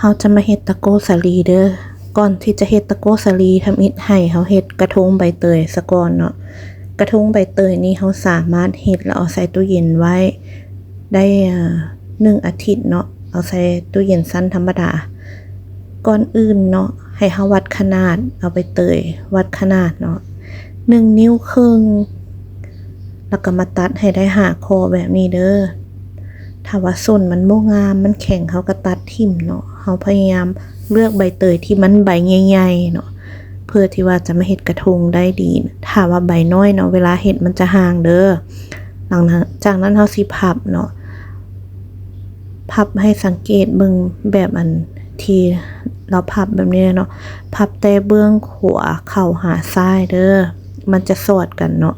ເຮົາຈະມາເຮັດຕາໂກ້ສາລີເດີ້. ກ່ອນທີ່ຈະເຮັດຕາໂກ້ສາລີ ທຳອິດໃຫ້ເຮົາເຮັດກະທົງໃບເຕີຍສາກ່ອນເນາະ. ກະທົງໃບເຕີຍນີ້ເຮົາສາມາດເຮັດແລ້ວເອົາໃສ່ຕູ້ເຢັນໄວ້ໄດ້ ເອີ ໜຶ່ງອາທິດເນາະ, ເອົາໃສ່ຕູ້ເຢັນຊັ້ນທຳມະດາ. ກ່ອນອື່ນເນາະ ໃຫ້ເຮົາວັດຂະໜາດ ເອົາໃບເຕີຍວັດຂະໜາດເນາະ ໜຶ່ງນິ້ວເຄິ່ງ ແລ້ວກໍມາຕັດໃຫ້ໄດ້ຫ້າຂໍ້ແບບນີ້ເດີ້. ຖ້າວ່າສົ້ນມັນບໍ່ງາມ ມັນແຂງ ເຮົາກໍຕັດຖິ້ມເນາະ. ເຮົາພະຍາຍາມເລືອກໃບເຕີຍທີ່ມັນໃບໃຫຍ່ໆເນາະ ເພື່ອທີ່ວ່າຈະມາເຮັດກະທົງໄດ້ດີ. ຖ້າວ່າໃບນ້ອຍເນາະ ເວລາເຮັດມັນຈະຫ່າງເດີ້. ຫຼັງຈາກນັ້ນເຮົາຊິພັບເນາະ ພັບໃຫ້ສັງເກດເບິ່ງແບບອັນທີ່ລາວພັບແບບນີ້ເນາະ, ພັບແຕ່ເບື້ອງຂວາເຂົ້າຫາຊ້າຍເດີ້ ມັນຈະສອດກັນເນາະ.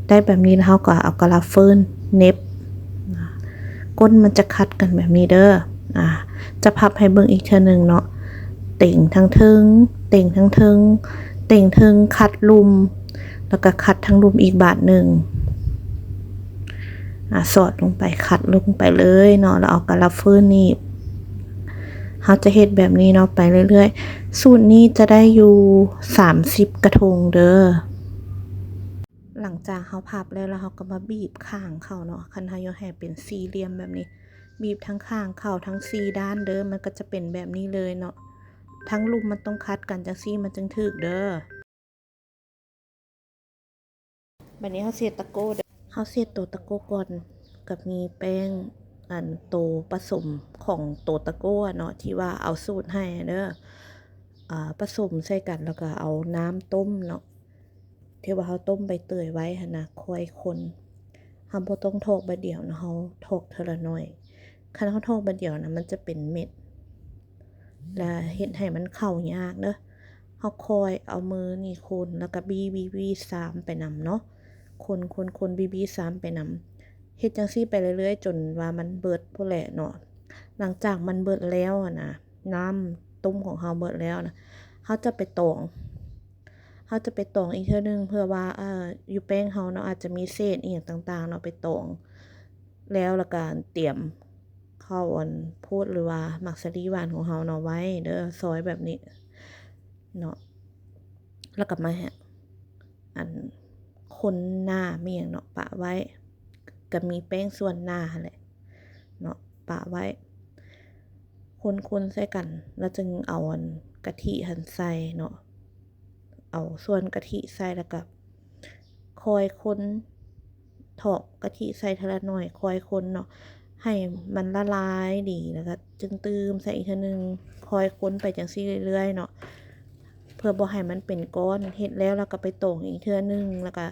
ໄດ້ແບບນີ້ແລ້ວ ເຮົາກໍເອົາກະລາຟືນເໜັບ ກົ້ນມັນຈະຂັດກັນແບບນີ້ເດີ້. ອາ ຈະພັບໃຫ້ເບິ່ງອີກເທື່ອໜຶ່ງເນາະ, ເຕັງທາງເທິງ ເຕັງທາງເທິງ ເຕັງເທິງຂັດລຸ່ມ ແລ້ວກໍຂັດທາງລຸ່ມອີກບາດໜຶ່ງ. ອາ ສອດລົງໄປ ຂັດລົງໄປເລີຍເນາະ ແລ້ວເອົາກະລາຟືນໜີບ. ເຮົາຈະເຮັດແບບນີ້ເນາະ ໄປເລື້ອຍໆ. ສູດນີ້ຈະໄດ້ຢູ່ສາມສິບກະທົງເດີ້. ຫຼັງຈາກເຮົາພັບແລ້ວ ແລ້ວເຮົາກໍມາບີບຂ້າງເຂົາເນາະ. ຄັນເຮົາຢາກໃຫ້ເປັນສີ່ຫຼ່ຽມແບບນີ້ ບີບທັງຂ້າງເຂົ້າທັງສີ່ດ້ານເດີ້ ມັນກໍຈະເປັນແບບນີ້ເລີຍເນາະ. ທັງລຸ່ມມັນຕ້ອງຂັດກັນຈັ່ງຊີ້ ມັນຈຶ່ງຖືກເດີ້. ບາດນີ້ເຮົາເຮັດຕາໂກ້ເດີ້. ເຮົາເຮັດໂຕຕາໂກ້ກ່ອນ ກໍມີແປ້ງ ອັນ ໂຕປະສົມຂອງໂຕຕາໂກ້ເນາະ ທີ່ວ່າເອົາສູດໃຫ້ເດີ້. ອາ ປະສົມໃສ່ກັນ ແລ້ວກໍເອົານ້ຳຕົ້ມເນາະ ທີ່ວ່າເຮົາຕົ້ມໃບເຕີຍໄວ້ຫັ້ນນະ ຄ່ອຍຄົນ. ເຮົາບໍ່ຕ້ອງຖອກບາດດຽວເນາະ ເຮົາຖອກເທື່ອລະໜ້ອຍ. ຄັນເຮົາຖອກບາດດຽວນະ ມັນຈະເປັນເມັດ ແລະ ເຮັດໃຫ້ມັນເຂົ້າຍາກເດີ້. ເຮົາຄ່ອຍເອົາມືນີ້ຄົນ ແລ້ວກໍບີ ບີ ບີ ຊາມໄປນຳເນາະ, ຄົນ ຄົນ ຄົນ ບີ ບີ ຊາມໄປນຳ. ເຮັດຈັ່ງຊີ້ໄປເລື້ອຍໆ ຈົນວ່າມັນເບິດພຸ້ນແຫຼະເນາະ. ຫຼັງຈາກມັນເບິດແລ້ວຫັ້ນນະ ນ້ຳຕົ້ມຂອງເຮົາເບິດແລ້ວນະ ເຮົາຈະໄປຕອງ ເຮົາຈະໄປຕອງອີກເທື່ອໜຶ່ງ ເພື່ອວ່າ ເອີ ຢູ່ແປ້ງເຮົາເນາະ ອາດຈະມີເສດອີ່ຫຍັງຕ່າງໆເນາະ ໄປຕອງແລ້ວ ແລ້ວກໍຕຽມເຂົ້າອັນໂພດ ຫຼືວ່າໝາກສາລີຫວານຂອງເຮົາເນາະ ໄວ້ເດີ້ ຊອຍແບບນີ້ເນາະ. ແລ້ວກໍມາ ອັນ ຄົນໜ້າແມ່ນຫຍັງເນາະ ປະໄວ້ ກໍມີແປ້ງສ່ວນໜ້າຫັ້ນແຫຼະເນາະ ປະໄວ້ ຄົນໆໃສ່ກັນ ແລ້ວຈຶ່ງເອົາອັນກະທິຫັ້ນໃສ່ເນາະ, ເອົາສ່ວນກະທິໃສ່ ແລ້ວກໍຄ່ອຍຄົນ ຖອກກະທິໃສ່ເທື່ອລະໜ້ອຍ ຄ່ອຍຄົນເນາະ ໃຫ້ມັນລະລາຍດີ ແລ້ວກໍຈຶ່ງຕື່ມໃສ່ອີກເທື່ອໜຶ່ງ ຄ່ອຍຄົນໄປຈັ່ງຊີ້ເລື້ອຍໆເນາະ ເພື່ອບໍ່ໃຫ້ມັນເປັນກ້ອນ. ເຮັດແລ້ວ ແລ້ວກໍໄປຕອງອີກເທື່ອໜຶ່ງ ແລ້ວກໍ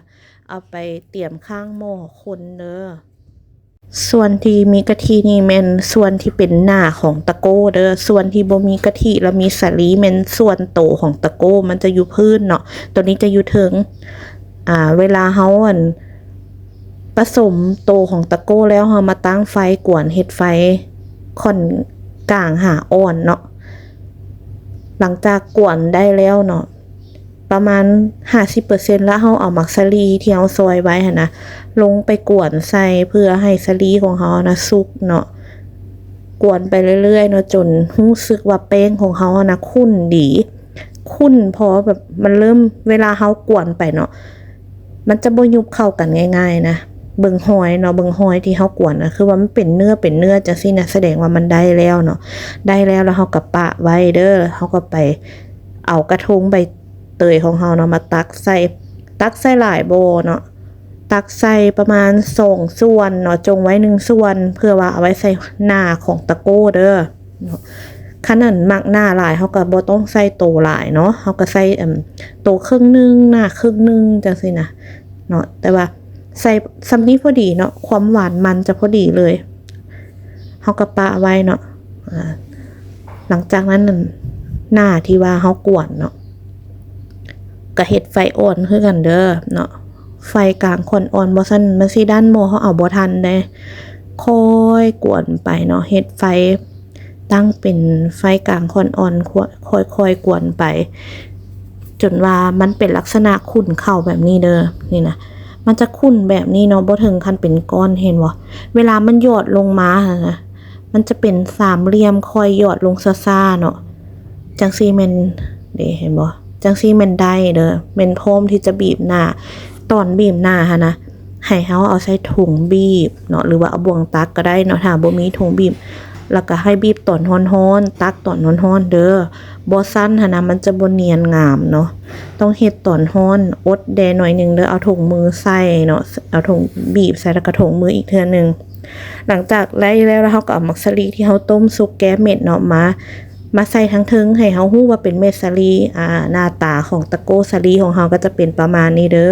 ເອົາໄປຕຽມຂ້າງໝໍ້ຄົນເດີ້. ສ່ວນທີ່ມີກະທິນີ້ແມ່ນສ່ວນທີ່ເປັນໜ້າຂອງຕະໂກ້ເດີ້, ສ່ວນທີ່ບໍ່ມີກະທິ ແລ້ວມີສາລີ ແມ່ນສ່ວນໂຕຂອງຕະໂກ້ ມັນຈະຢູ່ພື້ນເນາະ, ໂຕນີ້ຈະຢູ່ເທິງ. ອາ ເວລາເຮົາ ອັນ ປະສົມໂຕຂອງຕະໂກ້ແລ້ວ ເຮົາມາຕັ້ງໄຟກວນ ເຮັດໄຟຂ້ອນກາງຫາອ່ອນເນາະ. ຫຼັງຈາກກວນໄດ້ແລ້ວເນາະ ປະມານຫ້າສິບເປີເຊັນ ແລ້ວເຮົາເອົາໝາກສາລີທີ່ເຮົາຊອຍໄວ້ຫັ້ນນະ ລົງໄປກວນໃສ່ ເພື່ອໃຫ້ສາລີຂອງເຮົານະສຸກເນາະ. ກວນໄປເລື້ອຍໆເນາະ ຈົນຮູ້ສຶກວ່າແປ້ງຂອງເຮົາຫັ້ນນະຂຸ້ນດີ. ຂຸ້ນພໍແບບມັນເລີ່ມ ເວລາເຮົາກວນໄປເນາະ ມັນຈະບໍ່ຍຸບເຂົ້າກັນງ່າຍໆນະ. ເບິ່ງຮອຍເນາະ ເບິ່ງຮອຍທີ່ເຮົາກວນນະ ຄືວ່າມັນເປັນເນື້ອເປັນເນື້ອຈັ່ງຊີ້ນະ ສະແດງວ່າມັນໄດ້ແລ້ວເນາະ. ໄດ້ແລ້ວ ແລ້ວເຮົາກໍປະໄວ້ເດີ້, ເຮົາກໍໄປເອົາກະທົງໃບເຕີຍຂອງເຮົາເນາະ ມາຕັກໃສ່. ຕັກໃສ່ຫຼາຍບໍ່ເນາະ, ຕັກໃສ່ປະມານສອງສ່ວນເນາະ, ຈົ່ງໄວ້ໜຶ່ງສ່ວນ ເພື່ອວ່າເອົາໄວ້ໃສ່ໜ້າຂອງຕະໂກ້ເດີ້. ເນາະ ຄັນອັນມັກໜ້າຫຼາຍ ເຮົາກໍບໍ່ຕ້ອງໃສ່ໂຕຫຼາຍເນາະ, ເຮົາກໍໃສ່ ອັນ ໂຕເຄິ່ງໜຶ່ງ ໜ້າເຄິ່ງໜຶ່ງ ຈັ່ງຊີ້ນະເນາະ. ແຕ່ວ່າໃສ່ສ່ຳນີ້ພໍດີເນາະ, ຄວາມຫວານມັນຈະພໍດີເລີຍ. ເຮົາກໍປະໄວ້ເນາະ. ອາ ຫຼັງຈາກນັ້ນ ອັນ ໜ້າທີ່ວ່າເຮົາກວນເນາະ ກໍເຮັດໄຟອ່ອນຄືກັນເດີ້ເນາະ, ໄຟກາງຂ້ອນອ່ອນ, ບໍ່ຊັ້ນມັນຊິດັນໝໍ້ ເຮົາເອົາບໍ່ທັນເດ້. ຄ່ອຍກວນໄປເນາະ, ເຮັດໄຟຕັ້ງເປັນໄຟກາງຂ້ອນອ່ອນ ຄ່ອຍໆກວນໄປ ຈົນວ່າມັນເປັນລັກສະນະຂຸ້ນເຂົ້າແບບນີ້ເດີ້. ນີ້ນະ ມັນຈະຂຸ້ນແບບນີ້ເນາະ, ບໍ່ເຖິງຂັ້ນເປັນກ້ອນ ເຫັນບໍ່? ເວລາມັນຫຍອດລົງມາຫັ້ນນະ, ມັນຈະເປັນສາມຫຼ່ຽມ ຄ່ອຍຫຍອດລົງຊ້າໆເນາະ. ຈັ່ງຊີ້ແມ່ນ ເດ້ ເຫັນບໍ່? ຈັ່ງຊີ້ແມ່ນໄດ້ເດີ ແມ່ນພ້ອມທີ່ຈະບີບໜ້າ. ຕອນບີບໜ້າຫັ້ນນະ ໃຫ້ເຮົາເອົາໃສ່ຖົງບີບເນາະ ຫຼືວ່າເອົາບ່ວງຕັກກໍໄດ້ເນາະ ຖ້າບໍ່ມີຖົງບີບ. ແລ້ວກໍໃຫ້ບີບຕອນຮ້ອນໆ ຕັກຕອນຮ້ອນໆເດີ. ບໍ່ຊັ້ນຫັ້ນນະ ມັນຈະບໍ່ນຽນງາມເນາະ. ຕ້ອງເຮັດຕອນຮ້ອນ ອົດແດ່ໜ້ອຍໜຶ່ງເດີ. ເອົາຖົງມືໃສ່ເນາະ ເອົາຖົງບີບໃສ່ ແລ້ວກໍຖົງມືອີກເທື່ອໜຶ່ງ. ຫຼັງຈາກໄດ້ແລ້ວ ແລ້ວເຮົາກໍເອົາໝາກສາລີທີ່ເຮົາຕົ້ມສຸກແກ້ເມັດເນາະ ມາ ມາໃສ່ທາງເທິງ ໃຫ້ເຮົາຮູ້ວ່າເປັນເມັດສາລີ. ອາ ໜ້າຕາຂອງຕະໂກ້ສາລີຂອງເຮົາກໍຈະເປັນປະມານນີ້ເດີ.